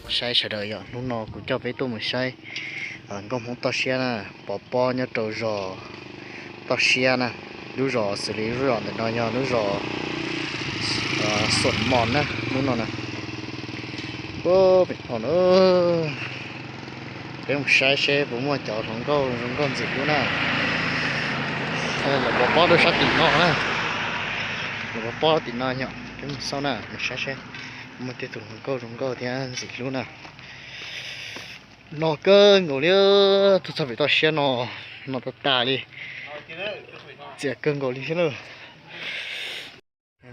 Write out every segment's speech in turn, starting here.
Saib sawv daws, yog hnub no kuv coj peb tuaj mus saib nkauj Hmoob toj siab na, pov pob nyob rau zos toj siab na. Lub zos xws li lub zos ntawm no yog lub zos Xuam Mos na, lub no na. Pem no na, peb mus saib seb puas muaj cov hluas nkauj zoo nkauj ntxim hlub na. Lawv pov pob rau sab tim no na, lawv pov pob tim no yom, peb mus xauj na, mus saib seb muaj tej tus hluas nkauj zoo nkauj thiab ntxim hlub na. No kawg nkaus li, tuaj txog pem toj siab no, no tas tas li, txias kawg nkaus li thiab na.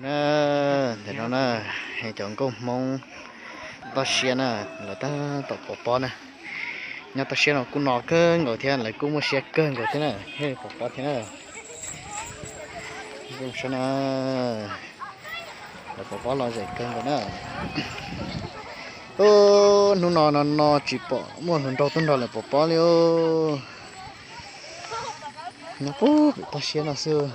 Ntawm no na, cov nkauj Hmoob toj siab na, lawv tab tom pov pob na. Nyob toj siab no kuj no kawg nkaus thiab, lawv kuj muaj siab kawg nkaus thiab na, pov pob thiab na. Lawv pov pob lom zem kawg nkaus na. Hnub no no no tsis pom muaj hluas nraug tuaj nrog lawv pov pob li os. Nyob puag pem toj siab no xwb.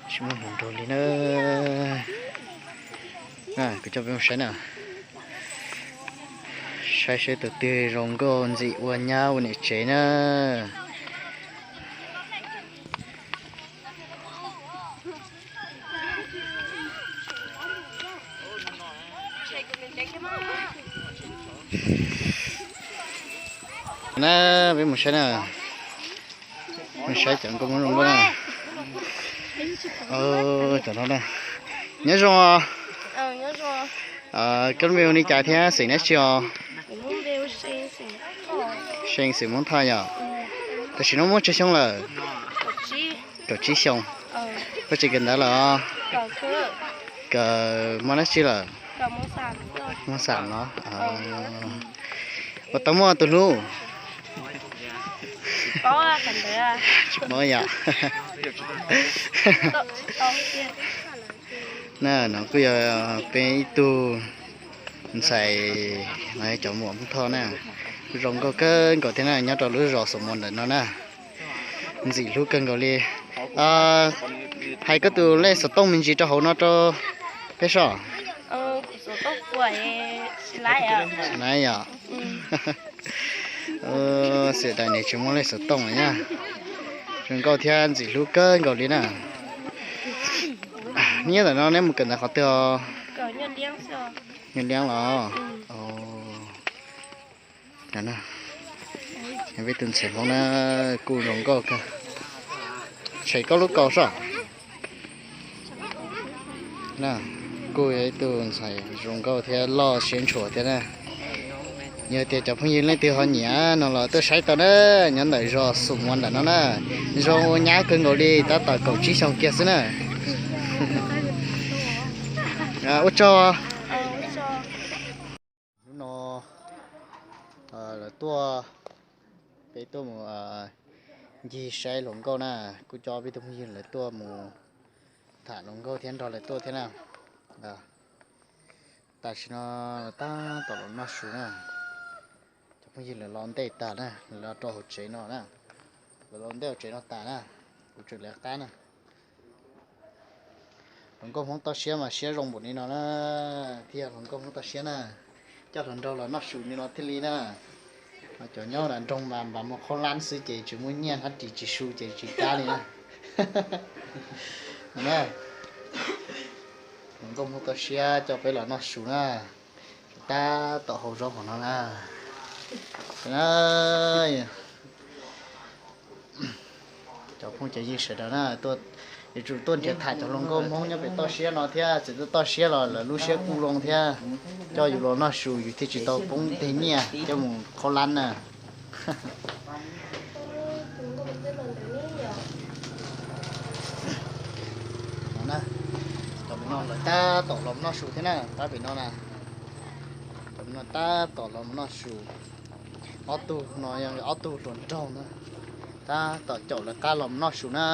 Tsis muaj hluas nraug li na. Kuv coj peb mus saib na. Saib seb tus twg zoo nkauj ntxim ua nyab ua niam tsev na. Na, peb mus saib na, mus saib cov nkauj Hmoob zoo nkauj na. Cov no na, nyob zoo. Koj lub npe hu li cas thiab xeem dab tsi os? See, xeem Hmoob Thoj yom. Tam sim no muaj tsawg xyoo lawm? Kaum tsib xyoo. Koj tseem kawm ntawv lawm os? Kawm mos dab tsi lawm? Mos xam los? Puas tau muaj tus hlub? Tsis paub yom. Na, no kuj yog peb ib tug ntxhais, cov muam Hmoob Thoj na, kuj zoo nkauj kawg nkaus thiab na, nyob rau lub zos Xos Muas ntawm no na. Ntxim hlub kawg nkaus li. Hais koj tus lej xov tooj me ntsis rau hauv no rau peb soj. Yog, xiam dais nws tsis muaj lej xov tooj lawm na. Zoo nkauj thiab ntxim hlub kawg nkaus li na. Neb nyob ntawm no neb mus kawm ntawv qhov twg os? Nyob Liab los? Peb tus ntxhais Hmoob na, kuj zoo nkauj kawg. Tshem koj lub kaus soj. Kuj yog ib tug ntxhais zoo nkauj thiab loj siab ntshua thiab na. Yog tias cov phooj ywg leej twg ho nyiam no los tuaj saib tau na, nyob ntawm zos Xus Muas ntawm no na. Zoo ua nyab kawg nkaus li, tab tom kaum tsib xyoo kiag xwb na. Ua tsaug. Hnub no lawv tuaj, peb tuaj mus ncig saib hluas nkauj na, kuj coj peb tug phooj ywg lawv tuaj mus tham hluas nkauj thiab nrog lawv tuaj thiab na. Tam sim no tab tom los noj su na. Cov phooj ywg lawv los ntej tag na, lawv los rau hauv tsev no na. Lawv los ntej hauv tsev no tas na, kuv tseem lawv qab na. Hluas nkauj Hmoob toj siab mas siab zoo npaum li no na, thiaj yog hluas nkauj Hmoob toj siab na. Coj hluas nraug los noj su li no thiaj li na. Cov nyob nram nroog mas npam muag khaub lab xwb ces tsis muaj nyiaj hab ris tsis su ces tsis kab li na. Hluas nkauj Hmoob toj siab coj peb los noj su na. Tab tom hau zaub hauv no na. Cov phooj cov ywg sawv daws na, yuav tsum tuaj nrhiav tham cov hluas nkauj Hmoob nyob pem toj siab no thiab, txawm tuaj toj siab los lawv lub siab kuj zoo thiab. Coj yus los noj su yus thiaj tsis tau poob teg nyiaj coj mus khaub lab na. Cov pem no lawv tab tom los noj su thiab na, pab pem no na. Cov pem no tab tom los noj su. Ob tug no yog ob tug hluas nraug na, tab tom caum lawv qab los noj su na.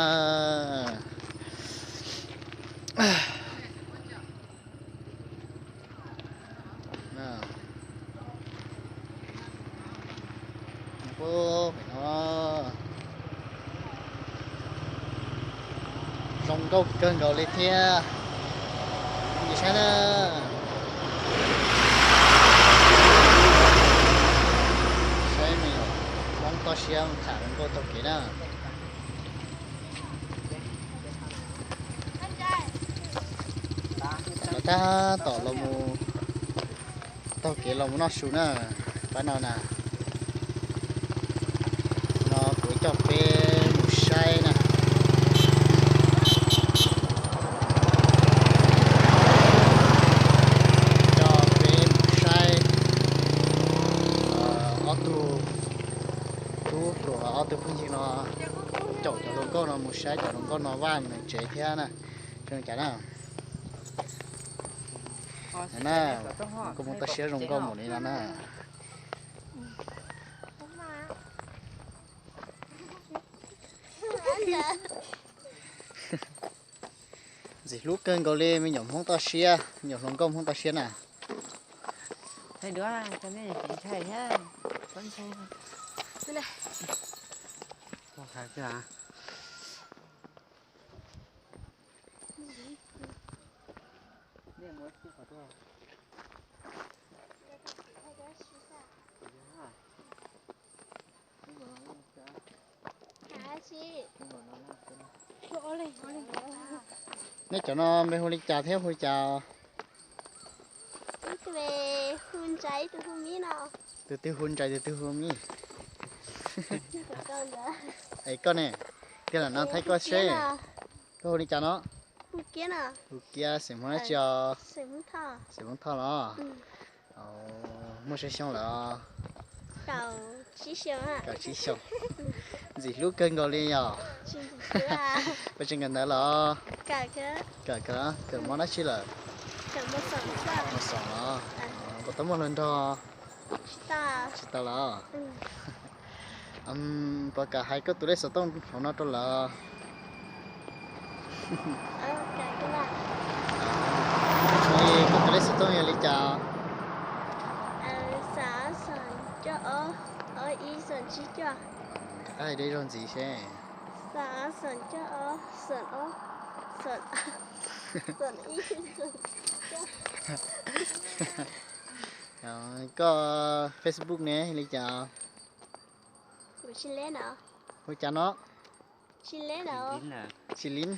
Zoo Nkauj kawg nkaus li thiab. Saib na, saib me nyuam Hmoob toj siab tham zoo nkauj taug kev na. Los tab tom los mus taug kev los mus noj su na, pab no na. No kuv coj peb mus saib na. Coj peb mus saib ob tug tub hluas, ob tug phooj ywg no caum cov hluas nkauj no mus saib cov hluas nkauj no vaj mus tsev thiab na. Zoo cas na? Na, koj muaj toj siab zoo nkauj mus li no na. Ntxim hlub kawg nkaus li me nyuam Hmoob toj siab, me nyuam hluas nkauj Hmoob toj siab na. Nej cov no npe hu li cas thiab hu li cas? Ib tug hu Ntsais, ib tug hu Mib no. Tus twg hu Ntsais tus twg hu Mib? Es koj ne? Tiag lam no thaij koj seb. Koj hu li cas no? Hu Kiab, xeem Hmoob dab tsi os? Xeem Hmoob Thoj los? Muaj tsawg xyoo lawm? Kaum tsib xyoo. Ntxim hlub kawg nkaus li yom? Ua tseem kawm ntawv los? Kawm, kawm mob dab tsi lawm? Mob xoom los? Puas tau muaj hluas nraug? Tsis tau los? Puas kam hais koj tus lej xov tooj hauv no rau lawv? Koj tus lej xov tooj yog li cas? Rov qab hais dua ib zaug ntxiv seb. Koj Facebook ne li cas? Hu cas no? Tsis Lin,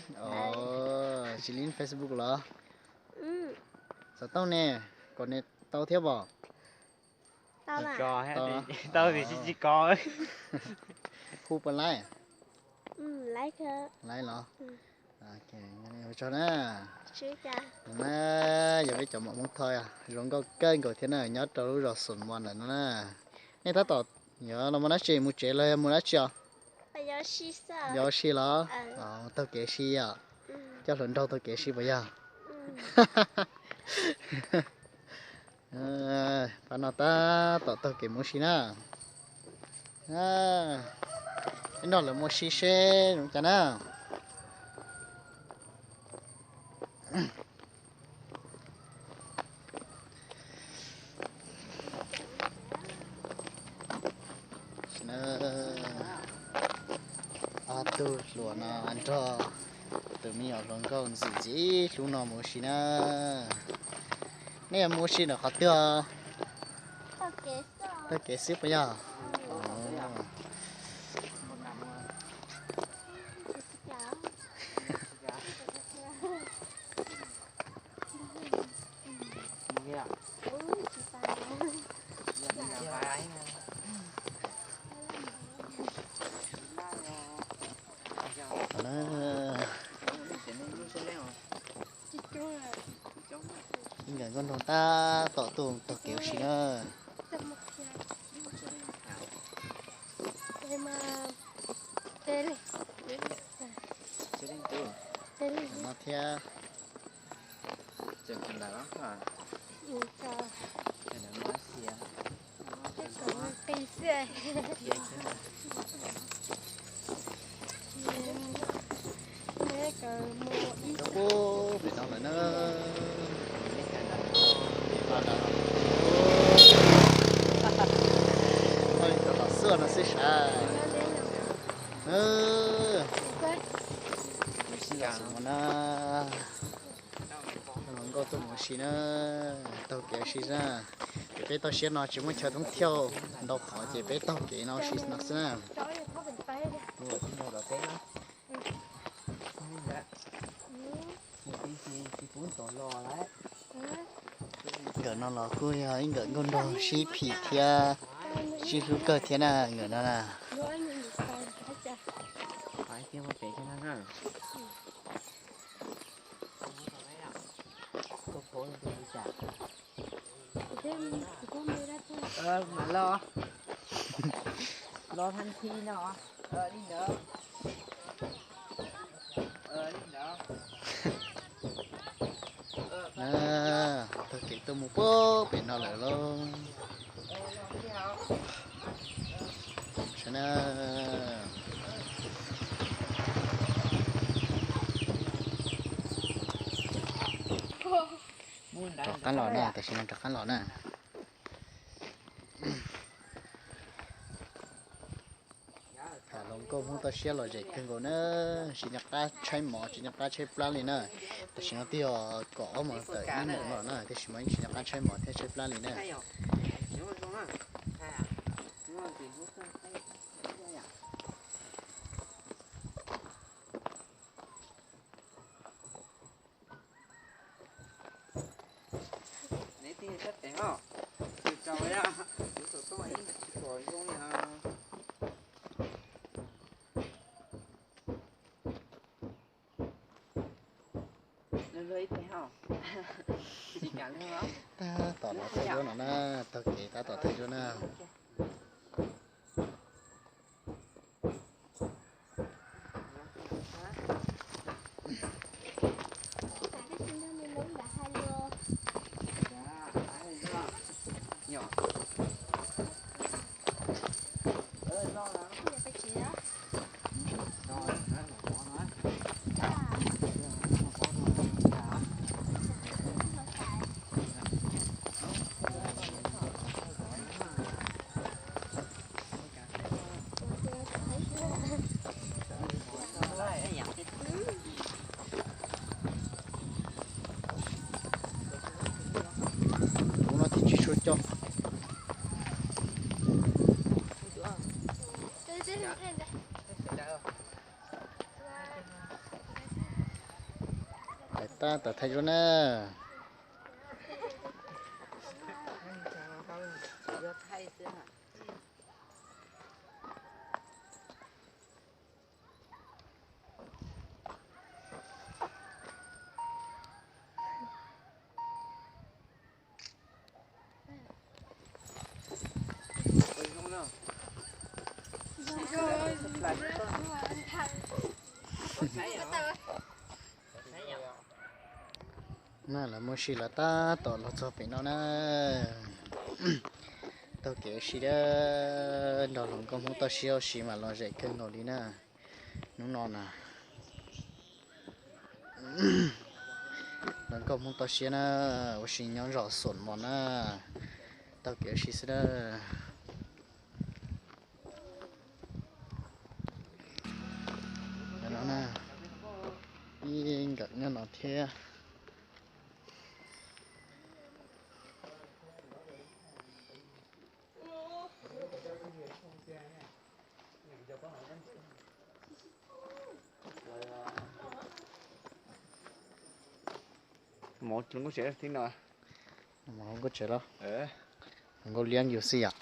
Tsis Lin Facebook los? Xov tooj ne, kom nws tau thiab pom. Hu puas laib? Laib los? Ua tsaug na. Na, yog peb cov muam Hmoob Thoj zoo nkauj kawg nkaus thiab na, nyob rau lub zos Xoom Moos ntawm no na. Nej tab tom yuav los mus dab tsi, mus tsev los yog mus dab tsi os? Yos si los? Taug kev si yom? Coj hluas nraug taug kev si puas yog? Pab no tab tom taug kev mus si na. Ib no lawv mus si seb zoo cas na. Ob tug hluas no nrog tus me nyuam hluas nkauj ntxim ntxim hlub no mus si na. Nej yuav mus si ntawm qhov twg? Taug kev xwb puas yog? Ib nkawm nkauj nraug tab tom tuaj taug kev ua si na. No thiab. Peb no lawm na. Tom xwb no xwb sav. Mus si los xwb no na. Tuaj mus ua si na, taug kev ua si na. Ces peb toj siab no tsis muaj chaw thoob thiaj ntau qhov ces peb taug kev no ua si no xwb na. Nkawm no los kuj yog ib nkawm nkauj nraug sib phim thiab sib hlub kawg thiab na, nkawm no na. Mam los, los than thi no, li ntawd. Taug kev tuaj mus puag pem no lawm lauj. Saib na. Rov qab los na, tam sim no rov qab los na. Tham hluas nkauj Hmoob toj siab lom zem kawg nkaus na, tsis nco qab tshaib mov tsis nco qab tshaib plab li na. Tam sim no twb yog kaum ob moos tawm ib moos no na, tiam sis mas yeej tsis nco qab tshaib mov thiab tshaib plab li na. Tab tom los thawj zuab no na, taug kev tab tom thawj zuab na. Tus no thiaj tsis tshua co. Tab tom thaiv zuab na. Na lawv muaj si lawv tab tom los txog pem no na. Taug kev ua si da, nrog hluas nkauj Hmoob toj siab ua si mas lom zem kawg nkaus li na. Hnub no na, hluas nkauj Hmoob toj siab na, ua si nyob zos Xuam Mos na, taug kev ua si xwb na. No na, ib nkawm nyob no thiab. Mov hluas nkauj tsev thiab no. Mov hluas nkauj tsev los? Hluas nkauj liab yus xij yom.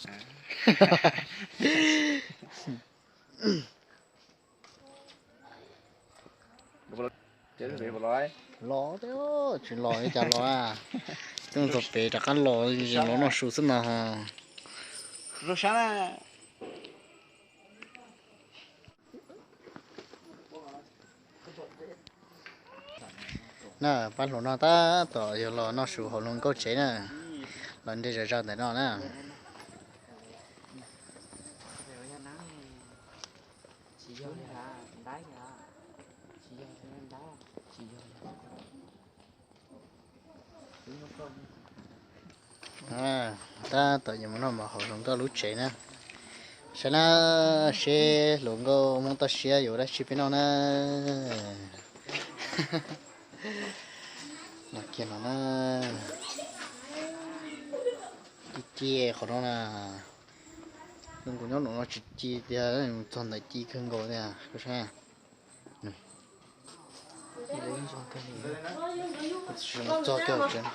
Los, tsis los li cas los a. Twb mus txog pem rov qab los, los noj su xwb mas. Na, pab hluas no tab tom yog los noj su hauv hluas nkauj tsev na, los nte zom zaws ntawm no na. Tab tom yuav mus noj mov hauv hluas nkauj lub tsev na. Saib na, seb hluas nkauj Hmoob toj siab yuav dab tsi peb noj na. Los kiag no na, ci ci qhov no na, zoo nkaus nyob nraum no tsis ci tiag, txog ntawm ci kawg nkaus tiag, koj saib. Txog kiag tsev.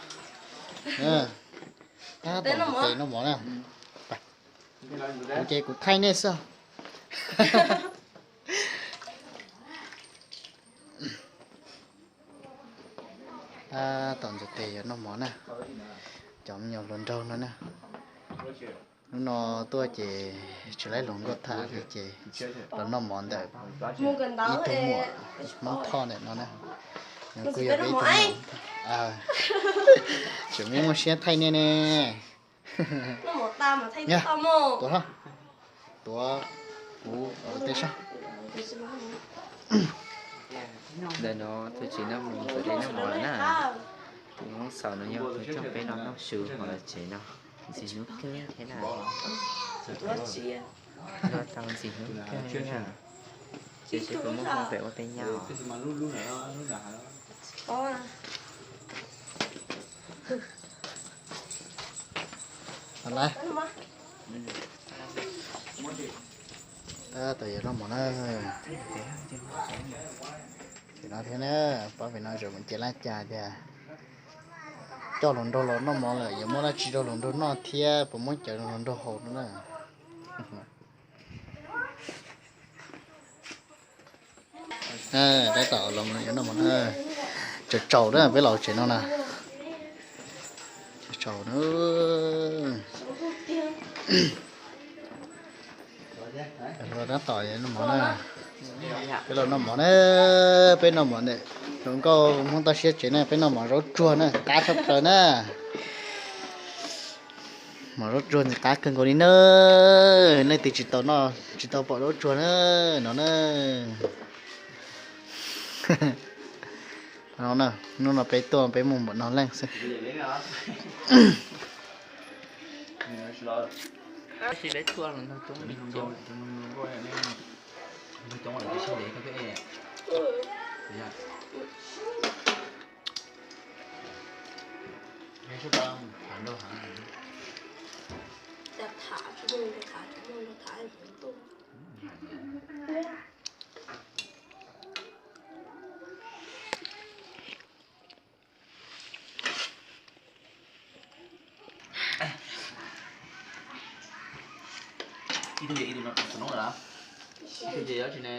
Tab tom tes noj mov na. Kuv ces kuv thaij nej xwb. Tab tom ntxuav tes yuav noj mov na, cov me nyuam hluas nraug no na. Hnub no tuaj ces tsis laib hluas nkauj tham li ces los noj mov ntawm ib tug muam Hmoob Thoj ntawm no na. Nws kuj yog peb ib tug muam, tseem muaj siab thaij nej ne. Tuav, tuav kuv tej sab. Ntawm no tus tsev no mus txog tsev noj mov lawm na. Tus Hmoob Xaus no yog tus coj peb los noj su hauv lawv tsev no. Ntxim hlub kawg thiab na. Noj tau ntxim hlub kawg na. Ces seb puas muaj hmoo pem ua teb nyob. Lawm, tab tom yuav noj mov na. Ces no thiab na, pab pem no tseem mus cev laj cas tias coj hluas nraug los noj mov lawm yuav muab dab tsi rau hluas nraug noj thiab puas muab cawv rau hluas nraug haus no na. Tab tom los yuav noj mov na. Tsaus tsaus na peb los tsev no na. Tsaus tsaus na. Tab tom noj mov na. Peb los noj mov na. Peb noj mov ntawm hluas nkauj Hmoob toj siab tsev na, peb noj mov zaub tsuag na, qab tshaj plaws na. Mov zaub tsuag ntxim qab kawg nkaus li na. Leej twg tsis tau noj tsis tau pom zaub tsuag na, no na. No na, hnub no peb tuaj peb mus npaum no leej xwb. Ib tug ces ib tug no xav nub lawm, ib tug ces yob tsis ne.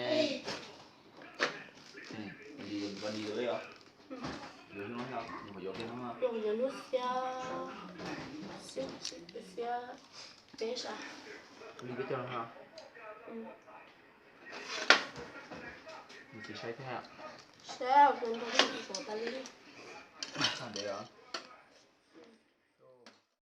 Hnub xiab, xiab peb sab. Tsis saib thiab. Saib, tus nrog tus tas li. Tshaj ntev os.